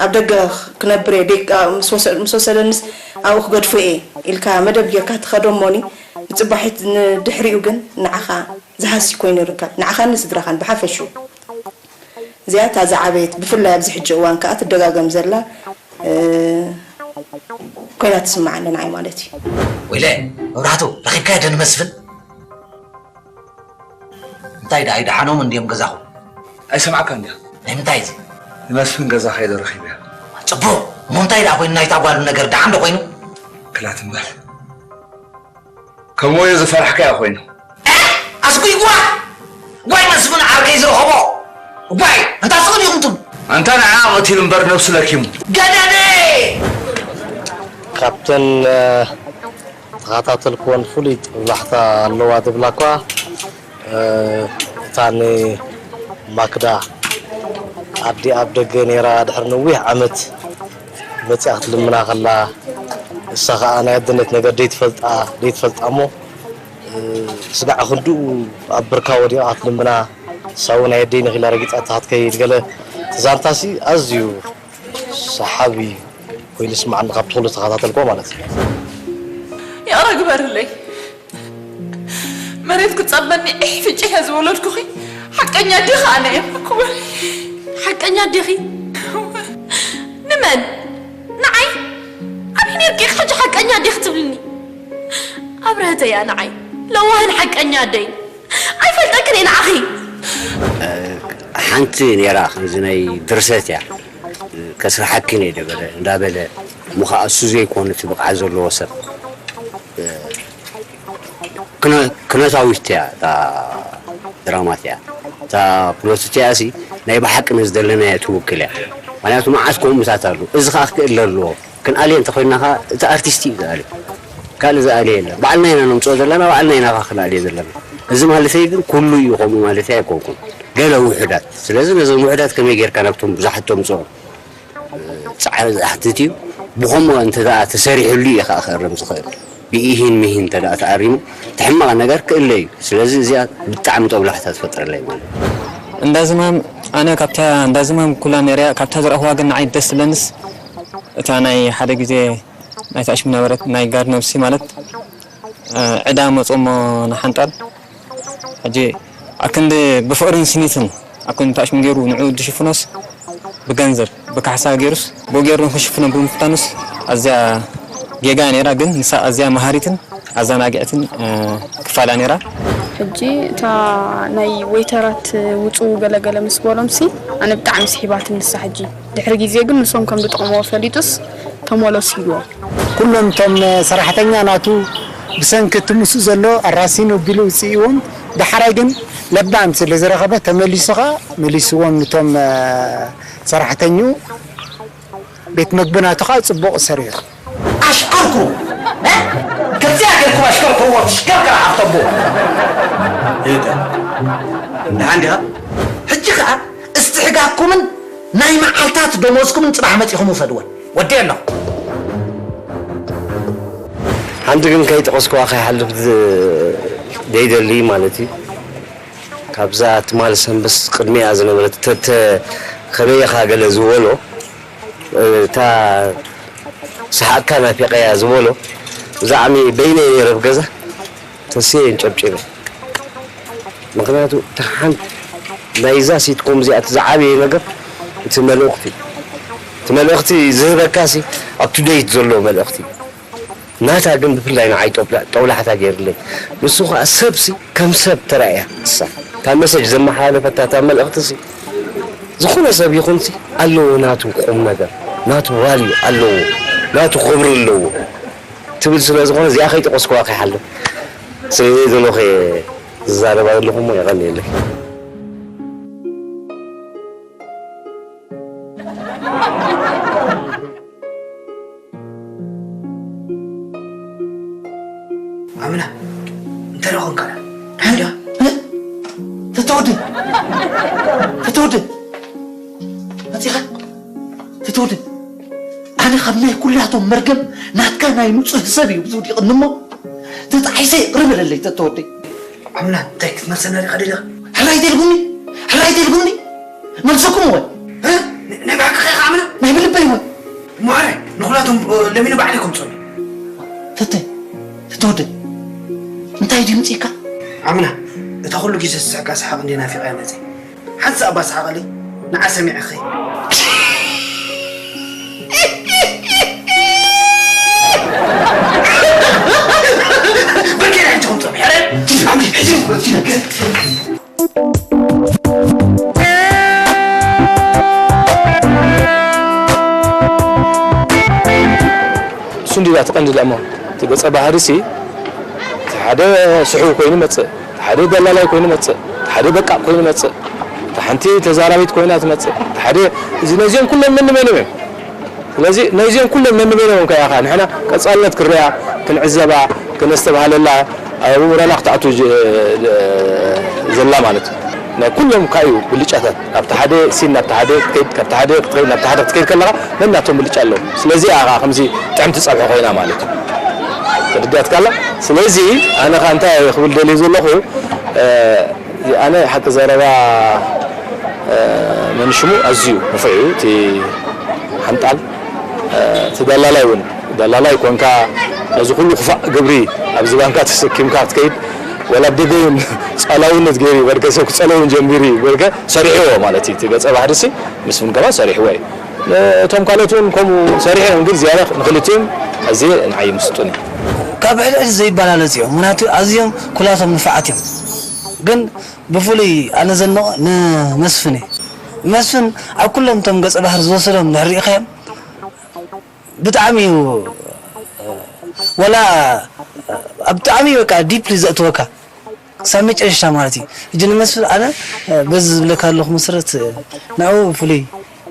ኣብ ደገ ክነብር እየ ደቂ ምስ ወሰ- ምስ ወሰደንስ ኣብኡ ክገድፎ እየ ኢልካ መደብ ጌርካ ትኸዶ እሞኒ ብጽባሒት ንድሕሪኡ ግን ንዓኻ ዝሃሲ ኮይኑ ይርከብ ንዓኻን ንስድራኻን ብሓፈሽኡ። እዚኣ እታ ዝዓበየት ብፍላይ ኣብዚ ሕጂ እዋን ከኣ ትደጋገም ዘላ እ፣ ኮይና ትስምዓኒ ንዓይ ማለት እዩ። ወይለ መብራህቱ ረኺብካዮ ዶ ንመስፍን? እንታይ ደኣ ኣይደሓኖም እንድዮም ገዛኹም? ኣይሰምዓካ እንድያ። ናይ ምንታይ እዚ? ንመስፍን ገዛ ከይደ ረኺበያ። ጽቡቕ። እሞ እንታይ ደኣ ኮይኑ ናይታ ጓሉ ነገር ደሓን ዶ ኮይኑ? ክላት እምበር። ከምኡ እዩ ዝፈራሕካዮ ኮይኑ። ኣስጉይ ጓ! ጓይ መስፍን ዓርከይ ዝረኸቦ! ጓይ! ኣንታ ስቕ ዲኹም ትብሉ? ኣንታ ንዓ ቀቲሉ እምበር ነብሱ ለኪሙ። ገደደ! ካብተን ተኸታተልክወን ፍሉይ ጦብላሕታ ኣለዋ ዝብላ እኳ እታ ንማክዳ ኣዲ ኣብ ደገ ነይራ ድሕሪ ነዊሕ ዓመት መጺኣ ክትልምና ከላ እሳ ኸኣ ናይ ኣደነት ነገር ደይትፈልጣ ደይትፈልጣ እሞ ስጋዕ ክንድኡ ኣብ ብርካ ወዲቓ ክትልምና እሳ እውን ኣየደይ ነኺላ ረጊጻ ትሃትከይድ ገለ እቲ ዛንታሲ ኣዝዩ ሰሓቢ ኮይኑ ይስምዓኒ ካብ ትኹሉ ተኸታተልኮ ማለት እዩ። ይቕረ ግበርለይ። መሬት ክጸበኒ ዒሕ ፍጭሕ እየ ዝወለድኩኺ። ሓቀኛ ኣዴኺ ኣነ እየ። ክበሪ። ሓቀኛ ኣዴኺ? ንመን? ንዓይ? ኣበይ ነይርኪ ኢኺ ሕጂ ሓቀኛ ኣዴኺ ትብልኒ? ኣብረህተይ እያ ንዓይ። ለዋህን ሓቀኛ ኣደይን። ኣይፈልጠክን እየ ንዓኺ። ሓንቲ ነይራ ከምዚ ናይ ድርሰት እያ ከስርሓክን እየ ደበለ እንዳበለ እሞ ከዓ እሱ ዘይኮነ እቲ ብቕዓት ዘለዎ ሰብ ክነታዊት እያ እታ ድራማ እቲኣ እታ ፕሎት እቲኣ ሲ ናይ ብሓቂ ነዚ ዘለናዮ ትውክል እያ ምክንያቱ መዓት ከምኡታት ኣሉ እዚ ከዓ ክክእል ኣለዎ ክንኣልየ እንተኮይንና ከዓ እቲ ኣርቲስት እዩ ዝኣልዮ ካልእ ዝኣልዮ የለን ባዕልና ኢና ነምፅኦ ዘለና ባዕልና ኢና ከዓ ክነኣልዮ ዘለና እዚ ማለተይ ግን ኩሉ እዩ ከምኡ ማለተይ ኣይኮንኩን ገለ ውሑዳት ስለዚ ነዞም ውሑዳት ከመይ ጌርካ ናብቶም ብዙሓት ተምፅኦም ፃዕሪ ዘሕትት እዩ። ብኸምኡ እንተ ደኣ ተሰሪሑሉ እዩ ከዓ ክእረም ዝኽእል። ብኢሂን ምሂን እንተ ደኣ ተኣሪሙ እቲ ሕማቕ ነገር ክእለ እዩ። ስለዚ እዚኣ ብጣዕሚ ጦብላሕታ ትፈጥረለይ ማለት እዩ። እንዳ ዝማም ኣነ ካብታ እንዳ ዝማም ኩላ ነይረያ ካብታ ዝረኣኽዋ ግን ንዓይ ደስ ትብለንስ እታ ናይ ሓደ ግዜ ናይታ ኣሽሙ ነበረት ናይ ጋድ ነብሲ ማለት ዕዳ መጾሞ ንሓንጣል ሕጂ ኣክንዲ ብፍቕርን ስኒትን ኣክንዲ ታሽሙ ገይሩ ንዕኡ ዝሽፍኖስ ብገንዘብ ብካሕሳ ገይሩስ ብኡ ገይሩ ንክሽፍኖ ብምፍታኑስ ኣዝያ ጌጋ ነይራ ግን ንሳ ኣዝያ መሃሪትን ኣዘናጊዕትን ክፋላ ነይራ። ሕጂ እታ ናይ ዌይተራት ውጹ ገለገለ ምስ በሎም ሲ ኣነ ብጣዕሚ ስሒባትኒ ንሳ ሕጂ ድሕሪ ግዜ ግን ንሶም ከም ዝጠቕምዎ ፈሊጡስ ተመለሱ ኢልዎም። ኩሎም እቶም ሰራሕተኛ ናቱ ብሰንኪ እቲ ምስኡ ዘሎ ኣራሲኑ ቢሉ ውፅኢዎም ደሓራይ ግን ለባም ስለ ዝረኸበ ተመሊሱ ከዓ መሊስዎም ንቶም ሰራሕተኝኡ ቤት መግቢ ናቱ ከዓ ፅቡቕ ሰሪሑ። ኣሽከርኩ ከዚኣ ጌርኩም ኣሽከርኩርዎ ትሽከርከር ዓፍተቦ ይተ እንድሓን ዲኻ ሕጂ ከዓ እስትሕጋግኩምን ናይ መዓልታት ደሞዝኩምን ፅባሕ መፂኹም ውሰድወን ወዲ ኣለኹ። ሓንቲ ግን ከይጠቐስኩዋ ከይሓልፍ ዘይደሊ ማለት እዩ። ካብዛ ትማል ሰንብስ ቅድሚኣ ዝነበረት ተተ ከበየኻ ገለ ዝበሎ እታ ሰሓቕካ ናፊቐያ ዝበሎ ብዛዕሚ በይነይ ነይረ ኣብ ገዛ ተስየ እንጨብጭበ። ምኽንያቱ እታ ሓንቲ ናይዛ ሲትኮም እዚኣ እቲ ዝዓበየ ነገር እቲ መልእኽቲ እቲ መልእኽቲ ዝህበካ ሲ up to date ዘሎ መልእኽቲ ናታ ግን ብፍላይ ንዓይ ጦብላ- ጦብላሕታ ገይርለይ። ንሱ ኸዓ ሰብ ሲ ከም ሰብ ተራእያ እሳ እታ መሰጅ ዘመሓላለፈታ እታ መልእኽቲ ሲ ዝኾነ ሰብ ይኹን ሲ ኣለዎ ናቱ ቁም ነገር ናቱ ቫልዩ ኣለዎ ናቱ ክብሪ ኣለዎ ትብል ስለ ዝኾነ እዚኣ ከይጠቐስኩዋ ከይሓልፍ ስለ ዘይደለኹ እየ ዝዛረባ ዘለኹ እሞ የቐንየለይ። ኣምና እንታይ ደኾንካ? ሓንዳ ተተወደ ተተወደ መፂኻ ተተወደ ኣነ ካብ ናይ ኩላቶም መርገም ናትካ ናይ ንፁህ ሰብ እዩ ዝውዲቕኒ እሞ ተጣሒሰ ይቕሪ በለለይ ተተወደይ። ኣምና እንታይ ክትመልሰና ዲኻ ደሊኻ? ሕራይ ተልጉኒ ሕራይ ተልጉኒ መልሰኩም ወይ እ? ን- ናይ ብሓቂ ኸ ኣምና? ናይ ብልበይ ወይ ማረ ንኹላቶም እ፣ ለሚኑ ባዕለይ ከምፅኡኒ። ተተ ተተወደ እንታይ ድምፂካ? ኣምና እታ ኩሉ ግዜ ዝስሕቃ ሰሓቕ እንደ ናፊቐያ መፀ ሓንሳእ እባ ሰሓቐለይ ንዓ ሰሚዐኸ። በርጌድ ኣይትኹም ቶም ሕረ ኣምዲ ሕጂ በርጌድ እሱ እንዲዳ ትቐንዲ ደሞ እቲ ገጸ ባህሪ ሲ እቲ ሓደ ስሑው ኮይኑ መጽእ፣ እቲ ሓደ ደላላይ ኮይኑ መጽእ፣ እቲ ሓደ በቃ ኮይኑ መጽእ፣ እታ ሓንቲ ተዛራቢት ኮይና ትመጽእ፣ እቲ ሓደ እዚ ነዚኦም ኩሎም ነንበይኖም እዮም። ስለዚ ነዚኦም ኩሎም ነንበይኖም ከያኻ ንሕና ቀጻልነት ክርያ ክንዕዘባ ክነስተብሃለላ ኣብ ኣእምሮና ክትኣቱ ዝ- ዘላ ማለት እዩ። ናይ ኩሎም ካዩ ብልጫታት ኣብቲ ሓደ ሲን ናብቲ ሓደ ክትከይድ ካብቲ ሓደ ክትከይድ ናብቲ ሓደ ክትከይድ ከለኻ ነናቶም ብልጫ ኣለዎም። ስለዚ እያ ከዓ ከምዚ ጥዕምቲ ፀብሒ ኮይና ማለት እዩ። ተረዲኣትካላ? ስለዚ ኣነ ከዓ እንታይ ክብል ደልየ ዘለኹ ኣነ ሓቂ ዘረባ መን ሽሙ ኣዝዩ ንፉዕ እዩ እቲ ሓንጣል እቲ ደላላይ እውን ደላላይ ኮንካ ነዚ ኩሉ ክፋእ ግብሪ ኣብ ዝባንካ ተሰኪምካ ክትከይድ ወላ ኣብ ደገ እውን ጸላውነት ገይሩ ይበልከ ሰብ ክጸለውን ጀሚሩ ይበልከ ሰሪሕዎ ማለት እዩ እቲ ገጸ ባህሪ ሲ ምስ ፍንገባ ሰሪሕዎ እዩ እቶም ካልኦት እውን ከምኡ ሰሪሖም ግን ዝያዳ ንክልቲኦም ኣዝየ ንዓይ ይምስጡኒ ካብ ሕድሕድ ዘይበላለጽ እዮም ምክንያቱ ኣዝዮም ኩላቶም ንፋዓት እዮም ግን ብፍሉይ ኣነ ዘንቕ ንመስፍን እዩ መስፍን ኣብ ኩሎም እቶም ገጸ ባህሪ ዝወሰዶም ድሕሪ ሪኢኻዮም ብጣዕሚ እዩ ወላ ኣብ ብጣዕሚ በቃ ዲፕሊ ዘእትወካ ክሳብ መጨረሻ ማለት እዩ ሕጂ ንመስፍን ኣነ በዚ ዝብለካ ኣለኹ መሰረት ንዕኡ ፍሉይ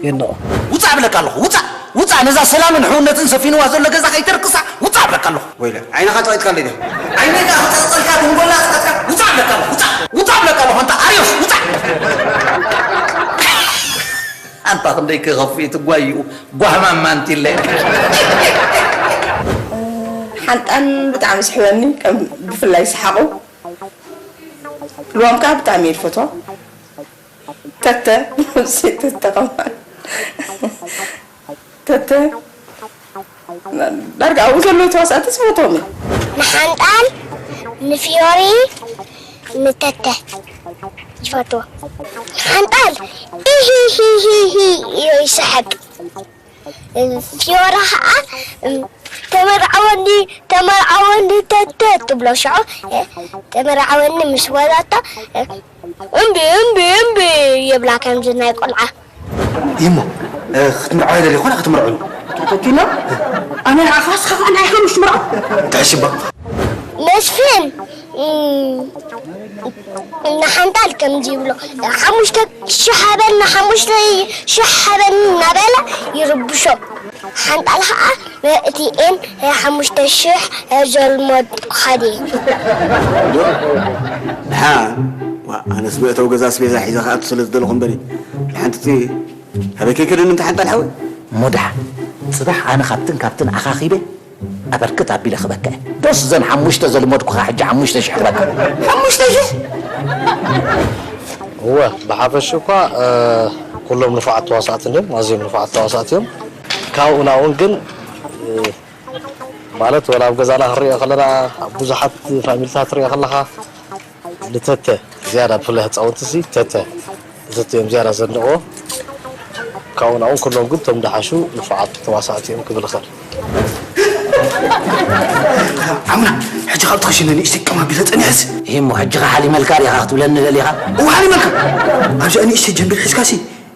የድንቖ ውፃእ እብለካ ኣለኹ ውፃእ ውፃእ ነዛ ሰላምን ሕውነትን ሰፊንዋ ዘሎ ገዛ ከይተርክሳ ውፃእ እብለካ ኣለኹ ወይለ ዓይንኻ ፀቒጥካ ኣለይ ዲኻ ዓይነይ ከዓ ክፀቕፀልካ ድንጎላ ኣስቐጥካ ውፃእ እብለካ ኣለኹ ውፃእ ውፃእ እብለካ ኣለኹ ኣንታ ኣርዮስ ውፃእ ኣንታ ክንደይ ክኸፍእ ትጓይኡ ጓህማማ እንቲለ ሓንጣን ብጣዕሚ ስሕበኒ ከም ብፍላይ ሰሓቑ ልዋም ከዓ ብጣዕሚ እየ ዝፈትዋ ተተ ተተ ከማን ተተ ዳርጋ ኣብኡ ዘለዉ ተዋሳእቲ ዝፈትዎም እየ ንሓንጣል ንፊዮሪ ንተተ ይፈትዎ ሓንጣል ኢሂሂሂሂ ኢዮ ይስሕቅ ፊዮራ ከዓ ተመርዓወኒ ተመርዓወኒ ተተ ትብሎ ሽዑ ተመርዓወኒ ምስ በላታ እምቢ እምቢ እምቢ ይብላ ከምዚ ናይ ቆልዓ ይሞ ክትምርዓው ይደሊ ኮነ ክትምርዕሉ ተተኪና ኣነ ንዓኻ ስኻ ከዓ ንዓይኻ ምሽ ምርዓው ትሕሽባ መስፍን ንሓንጣል ከምዚ ይብሎ ሓሙሽተ ሽሕ ሃበኒ ሓሙሽተ ሽሕ ሃበኒ እናበለ ይርብሾ ሓንጣል ከዓ እቲኤን ሓሙሽተ ሽሕ ዘልመድኩኻ ድየ ድሓን ኣነስ መእተዊ ገዛ ኣስቤዛ ሒዘ ክኣቱ ስለ ዝደለኹ እምበሪ ሓንቲ ኣበይ ከይከደኒ እንተ ሓንጣል ሓወይ እሞ ድሓን ፅባሕ ኣነ ካብትን ካብትን ኣኻኺበ ኣበርክት ኣቢለ ክበክዐ ዶስ ዘን ሓሙሽተ ዘልመድኩኻ ሕጂ ሓሙሽተ ሽሕ ክበካ ሓሙሽተ ሽሕ እወ ብሓፈሽ እኳ ኩሎም ንፉዓት ተዋሳእቲ እዮም ኣዝዮም ንፉዓት ተዋሳእቲ እዮም ካብኡ ናብኡን ግን ማለት ወላ ኣብ ገዛና ክንሪኦ ከለና ኣብ ብዙሓት ፋሚልታት ትሪኦ ከለኻ ንተተ ዝያዳ ብፍላይ ህፃውንቲ ሲ ተተ ንተተ እዮም ዝያዳ ዘድንቕዎ። ካብኡ ናብኡ ኩሎም ግን እቶም ደሓሹ ንፉዓት ተዋሳእቲ እዮም ክብል እኽእል። ዓምና ሕጂ ካብ ትኸሽነ ንእሽተይ ቀማቢለ ፀኒሐስ። ይህ እሞ ሕጂ ኸ ሓሊመልካ ዲኻ ክትብለኒ ደሊኻ? እወ ሓሊመልካ። ኣብዚኣ ንእሽተይ ጀምቢል ሒዝካ ሲ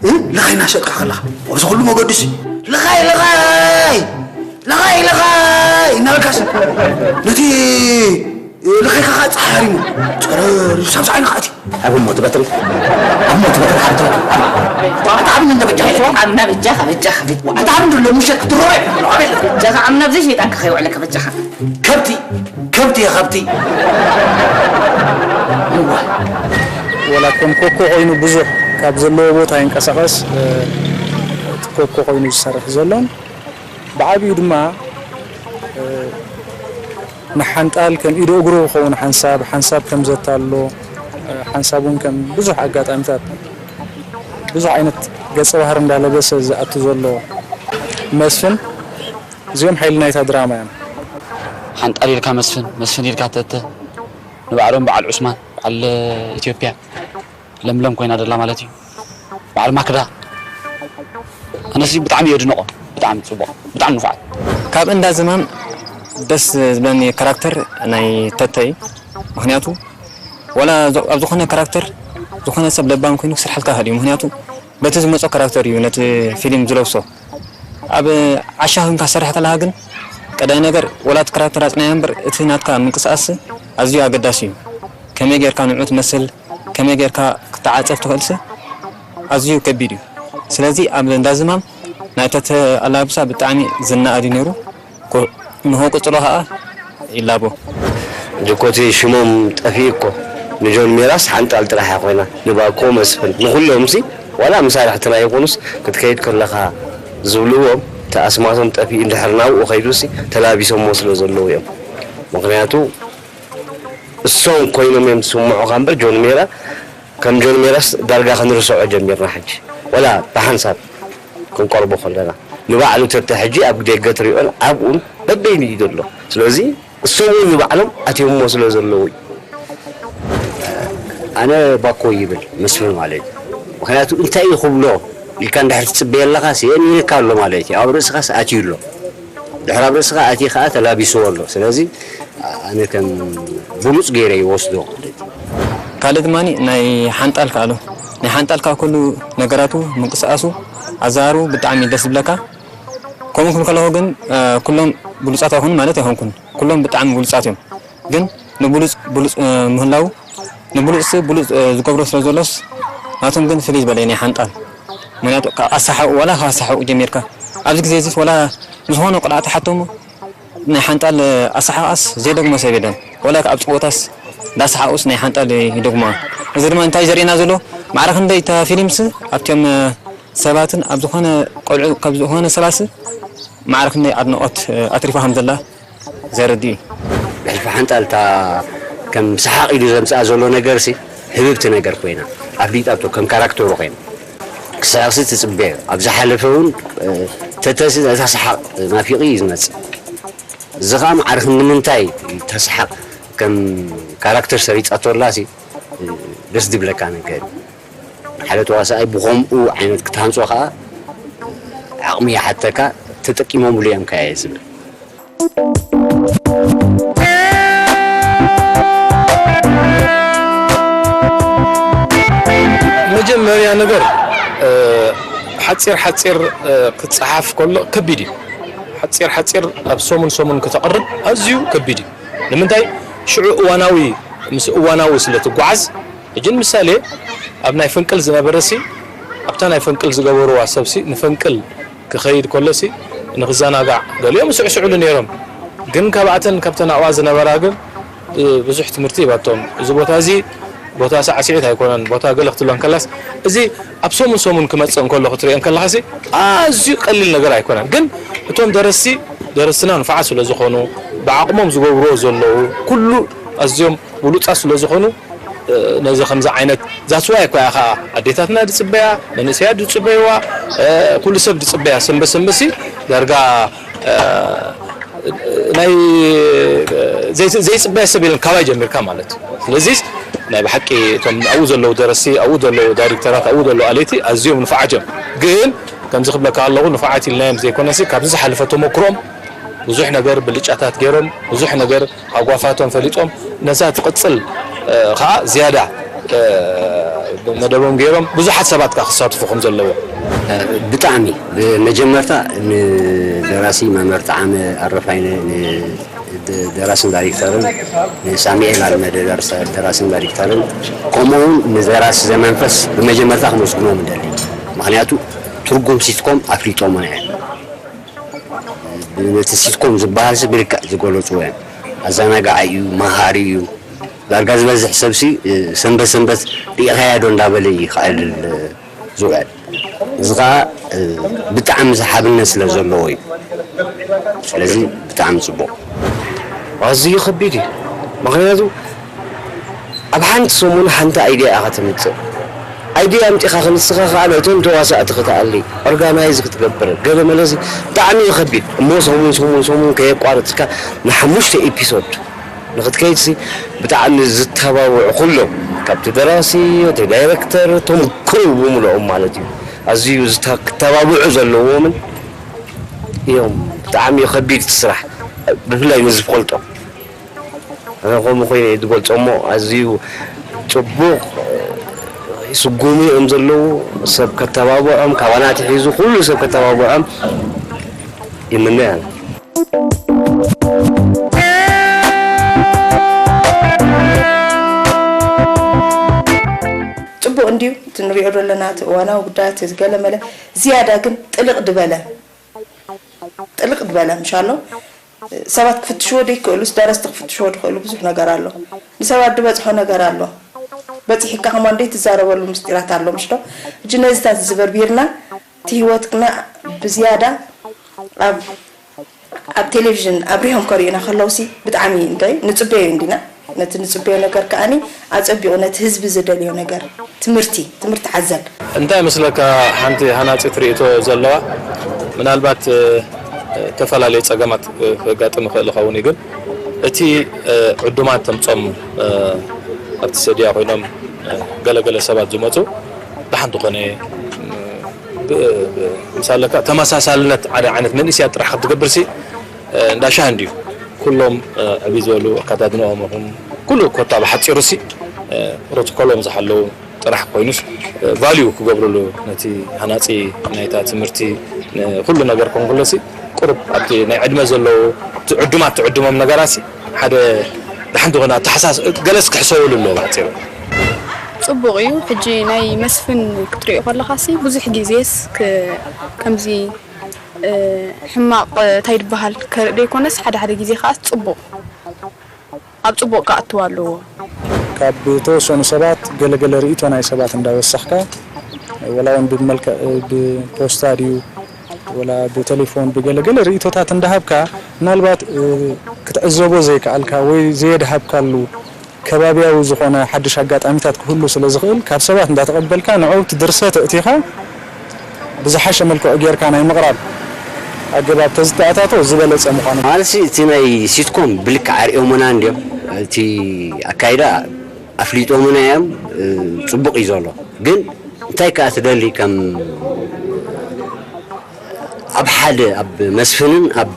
እ? ልኻይ እናሸጥካ ከለኻ ኣብዚ ኩሉ መገዱ ሲ ልኻይ ልኻይ ልኻይ ልኻይ እናበልካስ ነቲ ልኻይ ከኻ ፀሓሪሙ ፀረር ሳብዚ ዓይንኻ ኣትዩ። ኣብ እሞ ትበትሪ ኣብ እሞ ትበትሪ ሓብቲ ኣታ ዓብኒ እንደ በጃ ኣታ ዓብኒ እንደ በጃ በጃኻ በጃኻ በጃኻ ኣታ ዓብኒ እንደ ሙሸት ክትሮበ በጃኻ ዓምና ብዘይ ሸይጣንካ ከይውዕለካ በጃኻ ከብቲ ከብቲ እየ ከብቲ ወላ ከም ኮኮ ኮይኑ ብዙሕ ካብ ዘለዎ ቦታ ይንቀሳቐስ እቲ ኮኮ ኮይኑ ዝሰርሕ ዘሎን ብዓብዩ ድማ ንሓንጣል ከም ኢዶ እግሩ ክኸውን ሓንሳብ ሓንሳብ ከም ዘታሎ ሓንሳብ እውን ከም ብዙሕ ኣጋጣሚታት ብዙሕ ዓይነት ገፀ ባህር እንዳለበሰ ዝኣቱ ዘሎ መስፍን እዚኦም ሓይሊ ናይታ ድራማ እዮም። ሓንጣል ኢልካ መስፍን መስፍን ኢልካ ተተ ንባዕሎም በዓል ዑስማን በዓል ኢትዮጵያ ለምለም ኮይና ደላ ማለት እዩ። በዓል ማክዳ ኣነሲ ብጣዕሚ የድንቆ ብጣዕሚ ፅቡቅ ብጣዕሚ ንፉዓት። ካብ እንዳ ዝማም ደስ ዝብለኒ ካራክተር ናይ ተተ እዩ። ምክንያቱ ወላ ኣብ ዝኮነ ካራክተር ዝኮነ ሰብ ለባም ኮይኑ ክሰርሐልካ ይክእል እዩ። ምክንያቱ በቲ ዝመፆ ካራክተር እዩ ነቲ ፊልም ዝለብሶ። ኣብ ዓሻ ኮንካ ትሰርሕ ተለካ ግን ቀዳይ ነገር ወላ እቲ ካራክተር ኣፅንያ እምበር እቲ ናትካ ምንቅስቃስ ኣዝዩ ኣገዳሲ እዩ። ከመይ ጌርካ ንዑ ትመስል ከመይ ጌርካ ክትዓፀፍ ትኽእልሲ ኣዝዩ ከቢድ እዩ። ስለዚ ኣብ እንዳ ዝማም ናይ ተተ ኣላብሳ ብጣዕሚ ዝነኣድ እዩ ነይሩ። ንክቕፅሎ ከዓ ይላቦ። ጅኮቲ ሽሞም ጠፊኡ እኮ ንጆን ሜራስ ሓንጣል ጥራሕ እያ ኮይና ንባኮ መስፍን ንኩሎም ሲ ዋላ መሳርሕትና ይኹኑስ ክትከይድ ከለኻ ዝብልዎም እቲ ኣስማቶም ጠፊኡ እንድሕር ናብኡ ከይዱ ሲ ተላቢሶሞ ስለ ዘለዉ እዮም ምክንያቱ እሶም ኮይኖም እዮም ዝስምዑኻ እምበር ጆን ሜራ ከም ጆን ሜራስ ዳርጋ ክንርስዖ ጀሚርና ሕጂ ወላ ብሓንሳብ ክንቀርቦ ከለና ንባዕሉ ተተ ሕጂ ኣብ ደገ ትሪኦን ኣብኡን በበይኑ እዩ ዘሎ ስለዚ እሶም እውን ንባዕሎም ኣትዮምዎ ስለ ዘለዉ እዩ ኣነ ባኮ ይብል መስፍን ማለት እዩ ምክንያቱ እንታይ እዩ ክብሎ ኢልካ እንድሕር ትፅበየ ኣለካ የእሚንካ ኣሎ ማለት እዩ ኣብ ርእስኻስ ኣትዩ ኣሎ ድሕር ኣብ ርእስኻ ኣትዩ ከዓ ተላቢስዎ ኣሎ ስለዚ ኣነ ከም ብሉፅ ገይረ ይወስዶ ማለት እዩ ካልእ ድማ ናይ ሓንጣል ከኣሉ ናይ ሓንጣል ካብ ኩሉ ነገራቱ ምንቅስቃሱ ኣዛሩ ብጣዕሚ ደስ ዝብለካ ከምኡ ክብል ከለኹ ግን ኩሎም ብሉፃት ኣይኮኑን ማለት ኣይኮንኩን ኩሎም ብጣዕሚ ብሉፃት እዮም ግን ንብሉፅ ብሉፅ ምህላው ንብሉፅሲ ብሉፅ ዝገብሮ ስለ ዘሎስ ናቶም ግን ፍልይ ዝበለ ናይ ሓንጣል ምክንያቱ ኣሳሓቁ ዋላ ካብ ኣሳሓቁ ጀሚርካ ኣብዚ ግዜ እዚስ ዋላ ዝኾነ ቆልዓ ተሓቶሞ ናይ ሓንጣል ኣሳሓቃስ ዘይደግሞ ሰብ የለን ዋላ ኣብ ፀወታስ እንዳሰሓቁስ ናይ ሓንጣል ይደግሞዋ እዚ ድማ እንታይ ዘርእየና ዘሎ ማዕረ ክንደይ እታ ፊልምስ ኣብቲኦም ሰባትን ኣብ ዝኾነ ቆልዑ ካብ ዝኾነ ሰባስ ማዕረ ክንደይ ኣድነቆት ኣትሪፋ ከም ዘላ ዘርድእ እዩ። ብሕልፊ ሓንጣል እታ ከም ሰሓቕ ኢሉ ዘምጽኣ ዘሎ ነገርሲ ህብብቲ ነገር ኮይና ኣፍሊጣቶ ከም ካራክተሩ ኮይና ክስሕቕሲ ትጽበዮ ኣብ ዝሓለፈ እውን ተተሲ ነታ ሰሓቕ ናፊቑ እዩ ዝመጽእ እዚ ኸዓ ማዕርኽ ንምንታይ እታ ሰሓቕ ከም ካራክተር ሰሪጻቶ ኣላሲ ደስ ዝብለካ ነገር እዩ ሓደ ተዋሳኣይ ብኸምኡ ዓይነት ክትሃንጾ ኸዓ ዓቕሚ ይሓተካ ተጠቂሞምሉ እዮም ከኣ እየ ዝብል መጀመርያ ነገር ሓፂር ሓፂር ክፀሓፍ ከሎ ከቢድ እዩ ሓፂር ሓፂር ኣብ ሰሙን ሰሙን ክተቕርብ ኣዝዩ ከቢድ እዩ ንምንታይ ሽዑ እዋናዊ ምስ እዋናዊ ስለ ትጓዓዝ ሕጂ ንምሳሌ ኣብ ናይ ፈንቅል ዝነበረሲ ኣብታ ናይ ፈንቅል ዝገበርዋ ሰብሲ ንፈንቅል ክኸይድ ከሎሲ ንኽዘናጋዕ ገሊኦም ይስዕስዕሉ ነይሮም ግን ካብኣተን ካብተን ኣብኣ ዝነበራ ግን ብዙሕ ትምህርቲ ሂባቶም እዚ ቦታ እዚ ቦታ ሳዕስዒት ኣይኮነን ቦታ ገለ ክትብሎ እንከላስ እዚ ኣብ ሰሙን ሰሙን ክመፅእ እንከሎ ክትሪኦ እንከለኻሲ ኣዝዩ ቀሊል ነገር ኣይኮነን ግን እቶም ደረስቲ ደረስትና ንፋዓት ስለ ዝኾኑ ብዓቕሞም ዝገብርዎ ዘለዉ ኩሉ ኣዝዮም ብሉፃት ስለ ዝኾኑ ነዚ ከምዚ ዓይነት that's why እኮ እያ ከዓ ኣዴታትና ዝፅበያ መንእሰያት ዝፅበይዋ ኩሉ ሰብ ዝፅበያ ሰንበ ሰንበሲ ዳርጋ ናይ ዘይጽበያ ሰብ የለን ካባይ ጀሚርካ ማለት እዩ። ስለዚ ናይ ብሓቂ እቶም ኣብኡ ዘለዉ ደረስቲ፣ ኣብኡ ዘለዉ ዳይሬክተራት፣ ኣብኡ ዘለዉ ኣለይቲ ኣዝዮም ንፉዓት እዮም። ግን ከምዚ ክብለካ ኣለኹ ንፉዓት ኢልናዮም ዘይኮነሲ ካብዚ ዝሓለፈ ተመክሮም ብዙሕ ነገር ብልጫታት ገይሮም ብዙሕ ነገር ኣጓፋቶም ፈሊጦም ነዛ ትቕጽል ከዓ ዝያዳ መደቦም ገይሮም ብዙሓት ሰባት ከዓ ክሳትፉ ከም ዘለዎ። ብጣዕሚ ብመጀመርታ ንደራሲ መምህር ጣዕመ ኣረፋይነ፣ ንደራስን ዳይሬክተርን፣ ንሳሙኤል ኣልመደ ደራስን ዳይሬክተርን፣ ከምኡውን ንደራሲ ዘመንፈስ ብመጀመርታ ክመስግኖም እደሊ። ምክንያቱ ትርጉም ሲትኮም ኣፍሊጦምና እዮም። ነቲ ሲትኮም ዝበሃል ሲ ብልክዕ ዝገለፅዎ እዮም። ኣዘናጋዓይ እዩ፣ መሃሪ እዩ። ዳርጋ ዝበዝሕ ሰብሲ ሰንበት ሰንበት ርኢኻዮ ዶ እንዳበለ እዩ ክዕልል ዝውዕል። እዚ ከዓ ብጣዕሚ ሓብነት ስለ ዘለዎ እዩ። ስለዚ ብጣዕሚ ፅቡቕ። ኣዝዩ ከቢድ እዩ። ምክንያቱ ኣብ ሓንቲ ሰሙን ሓንቲ ኣይድያ ኢኻ ተምፅእ። ኣይድያ ኣምፂኻ ክንስኻ ከዓ ነቶም ተዋሳእቲ ክትኣሊ ኦርጋናይዝ ክትገብር ገለ መለሲ ብጣዕሚ እዩ ከቢድ እሞ ሰሙን ሰሙን ሰሙን ከየቋረፅካ ንሓሙሽተ ኤፒሶድ ንክትከይድሲ ብጣዕሚ ዝተባብዑ ኩሎም ካብቲ ደራሲ እቲ ዳይረክተር እቶም ክሩ ብምልኦም ማለት እዩ ኣዝዩ ክተባብዑ ዘለዎምን እዮም። ብጣዕሚ እዩ ከቢድ እቲ ስራሕ ብፍላይ ንዝፈልጦ ኣነ ከምኡ ኮይነ እየ ዝገልፆ እሞ ኣዝዩ ፅቡቕ ስጉሚ እዮም ዘለዉ ሰብ ከተባብዖም ካባና ኣትሒዙ ኩሉ ሰብ ከተባብዖም ይምነ ኣነ። ፅቡቕ እንድዩ እቲ ንሪኦ ዘለና እቲ እዋናዊ ጉዳያት እዚ ገለመለ ዝያዳ ግን ጥልቕ ድበለ ጥልቕ ድበለ ምሻሎ ሰባት ክፍትሽዎ ደይክእሉስ ደረስቲ ክፍትሽዎ ድኽእሉ ብዙሕ ነገር ኣሎ። ንሰባት ድበፅሖ ነገር ኣሎ። በፂሕካ ከማን ደይትዛረበሉ ምስጢራት ኣሎ ምሽ ዶ? ሕጂ ነዚታት እዚ በርቢርና እቲ ህይወትና ብዝያዳ ኣብ ኣብ ቴሌቪዥን ኣብሪሆም ከርእዩና ከለውሲ ብጣዕሚ እንታይ ንፅበዮ እንዲና ነቲ ንፅበዮ ነገር ከኣኒ ኣፀቢቑ ነቲ ህዝቢ ዝደልዮ ነገር ትምህርቲ ትምህርቲ ሓዘል እንታይ ይመስለካ ሓንቲ ሃናፂት ርእይቶ ዘለዋ ምናልባት ተፈላለየ ፀገማት ከጋጥም ይኽእል ይኸውን እዩ ግን እቲ ዕዱማት ተምፆም ኣብቲ ሰድያ ኮይኖም ገለገለ ሰባት ዝመፁ ደሓን ዝኾነ ምሳለካ ተመሳሳልነት ሓደ ዓይነት መንእስያት ጥራሕ ክትገብርሲ እንዳሻህ እንድዩ ኩሎም ዕብይ ዝበሉ ኣካዳድንኦም ይኹን ኩሉ ኮታ ብሓፂሩሲ ፕሮቶኮሎም ዝሓለዉ ጥራሕ ኮይኑስ ቫልዩ ክገብርሉ ነቲ ሃናፂ ናይታ ትምህርቲ ንኩሉ ነገር ኮንኩለሲ ቁሩብ ኣብቲ ናይ ዕድመ ዘለዉ እቲ ዕዱማት ትዕድሞም ነገራሲ ሓደ ደሓን ዝኾነ ኣተሓሳስ ገለስ ክሕሰበሉ ኣለዎ ብሓፂሩ። ፅቡቕ እዩ። ሕጂ ናይ መስፍን ክትሪኦ ከለኻሲ ብዙሕ ግዜስ ከምዚ ሕማቕ እንታይ ድበሃል ከርኢ ዘይኮነስ ሓደ ሓደ ግዜ ከዓስ ፅቡቕ ኣብ ፅቡቕ ክኣትው ኣለዎ። ካብ ተወሰኑ ሰባት ገለገለ ርእይቶ ናይ ሰባት እንዳወሰኽካ ወላ እውን ብመልክዕ ብፖስታ ድዩ ወላ ብቴሌፎን ብገለገለ ርእይቶታት እንዳሃብካ ምናልባት ክትዕዘቦ ዘይከኣልካ ወይ ዘየድሃብካሉ ከባቢያዊ ዝኾነ ሓድሽ ኣጋጣሚታት ክህሉ ስለ ዝኽእል ካብ ሰባት እንዳተቐበልካ ንዕኡ እቲ ድርሰት ኣእቲኻ ብዝሓሸ መልክዑ ጌርካ ናይ ምቕራብ ኣገባብ ተዝተኣታቶ ዝበለፀ ምዃኑ። ማለትሲ እቲ ናይ ሲትኮም ብልክዕ ኣርእዮምና እንድዮም እቲ ኣካይዳ ኣፍሊጦምና እዮም ፅቡቕ እዩ ዘሎ ግን እንታይ ከዓ ትደሊ ከም ኣብ ሓደ ኣብ መስፍንን ኣብ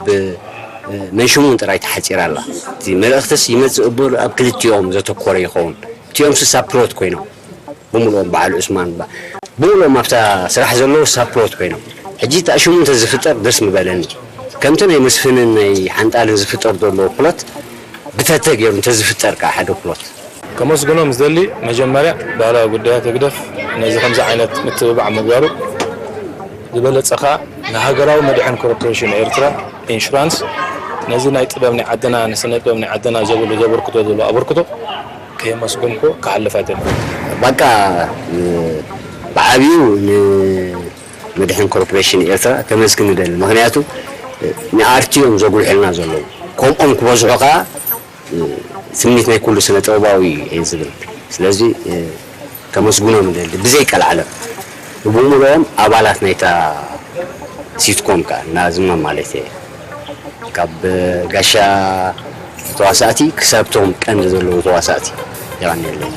መንሽሙን ጥራይ ተሓፂራ ኣላ እቲ መልእኽትስ ይመፅእ እምበር ኣብ ክልቲኦም ዘተኮረ ይኸውን እቲኦም ስሳ ፕሎት ኮይኖም ብምልኦም በዓል ዑስማን ብምልኦም ኣብታ ስራሕ ዘለዉ ሳፕሎት ኮይኖም ሕጂ እታ ሽሙ እንተዝፍጠር ደስ ምበለኒ ከምቲ ናይ መስፍንን ናይ ሓንጣልን ዝፍጠር ዘሎ ፕሎት ብተተ ገይሩ እንተዝፍጠር ከዓ ሓደ ፕሎት ከመስግኖም ዝደሊ መጀመርያ ባህላዊ ጉዳያት ህግደፍ ነዚ ከምዚ ዓይነት ምትብባዕ ምግባሩ ዝበለፀ ከዓ ንሃገራዊ መድሕን ኮርፖሬሽን ኤርትራ ኢንሹራንስ ነዚ ናይ ጥበብ ናይ ዓድና ንስነ ጥበብ ናይ ዓድና ዘብሉ ዘበርክቶ ዘሎ ኣበርክቶ ከየመስገንኩ ክሓልፍ ኣይደልን። ባቃ ብዓብዩ ንመድሕን ኮርፖሬሽን ኤርትራ ከመስግን እደሊ። ምኽንያቱ ንኣርቲ እዮም ዘጉልሑልና ዘለዉ። ከምኦም ክበዝሑ ከኣ ትምኒት ናይ ኩሉ ስነ ጥበባዊ እየ ዝብል። ስለዚ ከመስግኖም እደሊ ብዘይ ቀልዓለም። ብሙሉኦም ኣባላት ናይታ ሲትኮም ከኣ ናዝማ ማለት እየ። ካብ ጋሻ ተዋሳእቲ ክሳብ ቶም ቀንዲ ዘለዉ ተዋሳእቲ የቐንየለይ።